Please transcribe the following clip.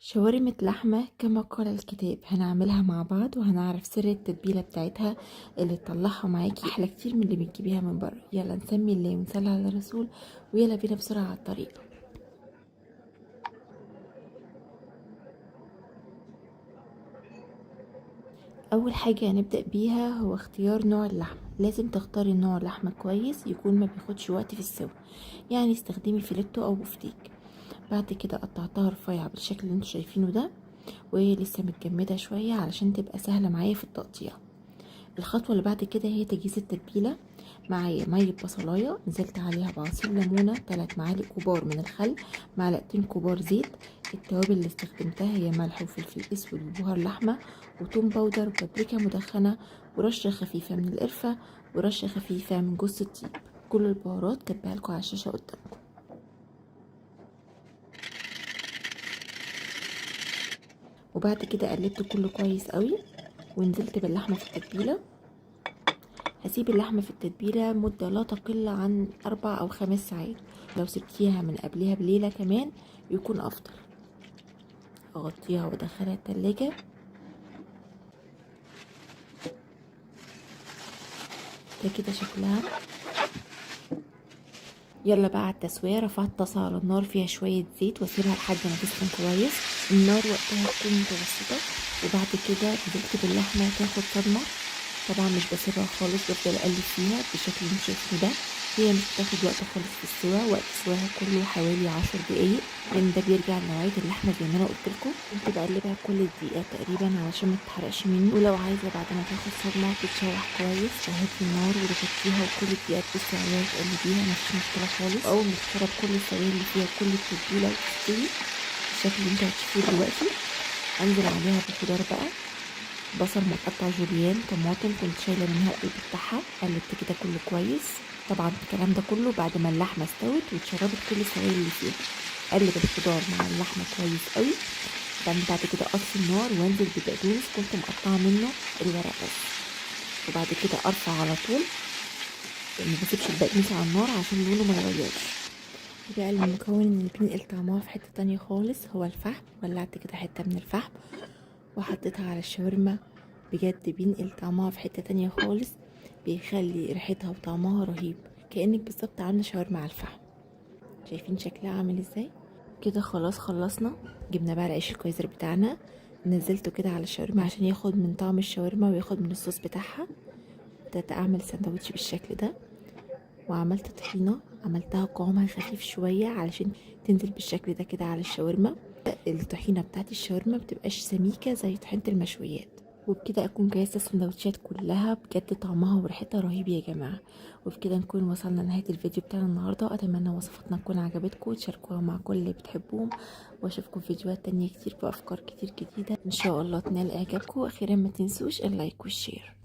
شاورمة لحمة كما قال الكتاب هنعملها مع بعض، وهنعرف سر التتبيلة بتاعتها اللي تطلعها معاكي أحلى كتير من اللي بتجيبيها من بره. يلا نسمي الله ونصلي على الرسول، ويلا بينا بسرعة على الطريقة. أول حاجة هنبدأ بيها هو اختيار نوع اللحمة. لازم تختاري نوع لحمة كويس يكون ما بياخدش وقت في السوى، يعني استخدمي فيليتو أو بفتيك. بعد كده قطعتها رفيع بالشكل اللي انتوا شايفينه ده، وهي لسه متجمدة شوية علشان تبقى سهلة معايا في التقطيع. الخطوة اللي بعد كده هي تجهيز التتبيلة. معايا مية بصلاية نزلت عليها بعصير ليمونة، 3 معالق كبار من الخل، معلقتين كبار زيت. التوابل اللي استخدمتها هي ملح وفلفل اسود وبهار لحمة وتوم powder وبابريكا مدخنة ورشة خفيفة من القرفة ورشة خفيفة من جوز الطيب. كل البهارات كاتباها لكم على الشاشة قدامكم. وبعد كده قلبت كله كويس قوي ونزلت باللحمة في التتبيلة. هسيب اللحمة في التتبيلة مدة لا تقل عن 4 أو 5 ساعات، لو سبتيها من قبلها بليلة كمان يكون أفضل. أغطيها وأدخلها التلاجة. ده كده شكلها. يلا بقى على التسوية. رفعت طاسة على النار فيها شوية زيت واسيبها لحد ما تسخن كويس. النار وقتها تكون متوسطة. وبعد كده نزلت باللحمة تاخد صدمة. طبعا مش بسيبها خالص، بفضل اقلب فيها بالشكل اللي انتوا شايفينه ده. هي مش بتاخد وقت خالص في السوا، وقت سواها كله حوالي 10 دقايق، لان ده بيرجع لنوعية اللحمة زي ما انا قلت لكم. كنت بقلبها كل دقيقة تقريبا علشان ما تتحرقش مني. ولو عايزة بعد ما تاخد صدمة تتشوح كويس وهاتي النار وتغطيها، وكل دقيقة تبصي عليها وتقلبيها، مفيش مشكلة خالص. اول ما تشرب كل السوائل اللي فيها كل التتبيلة وتستوي بالشكل اللي انتوا هتشوفوه دلوقتي، انزل عليها بالخضار بقى. بصل متقطع جوليان، طماطم كنت شايله منها القلب بتاعها، قلبت كده كله كويس. طبعا الكلام ده كله بعد ما اللحمة استوت واتشربت كل السوائل اللي فيها. قلب الخضار مع اللحمة كويس قوي. بعد كده اطفي النار وانزل ببقدونس كنت مقطعه منه الورق بس. وبعد كده ارفع على طول، ما بسيبش البقدونس على النار عشان لونه ما يغيرش. بقى المكون اللي بينقل طعمها في حتة تانية خالص هو الفحم. ولعت كده حتة من الفحم وحطيتها على الشاورما، بجد بينقل طعمها في حتة تانية خالص، بيخلي ريحتها وطعمها رهيب، كأنك بالظبط عاملة شاورما على الفحم. شايفين شكلها عامل ازاي؟ كده خلاص خلصنا. جبنا بقى العيش الكويزر بتاعنا، نزلته كده على الشاورما عشان ياخد من طعم الشاورما وياخد من الصوص بتاعها. بدأت اعمل سندوتش بالشكل ده، وعملت طحينة عملتها قوامها خفيف شوية علشان تنزل بالشكل ده كده على الشاورما. الطحينة بتاعت الشاورما مبتبقاش سميكة زي طحينة المشويات. وبكده اكون جهزت السندوتشات كلها، بجد طعمها وريحتها رهيب يا جماعة. وبكده نكون وصلنا لنهاية الفيديو بتاعنا النهارده. اتمنى وصفاتنا تكون عجبتكم وتشاركوها مع كل اللي بتحبوهم، واشوفكم في فيديوهات تانية كتير بافكار كتير جديدة ان شاء الله تنال اعجابكم. واخيرا ما تنسوش ال like وال share.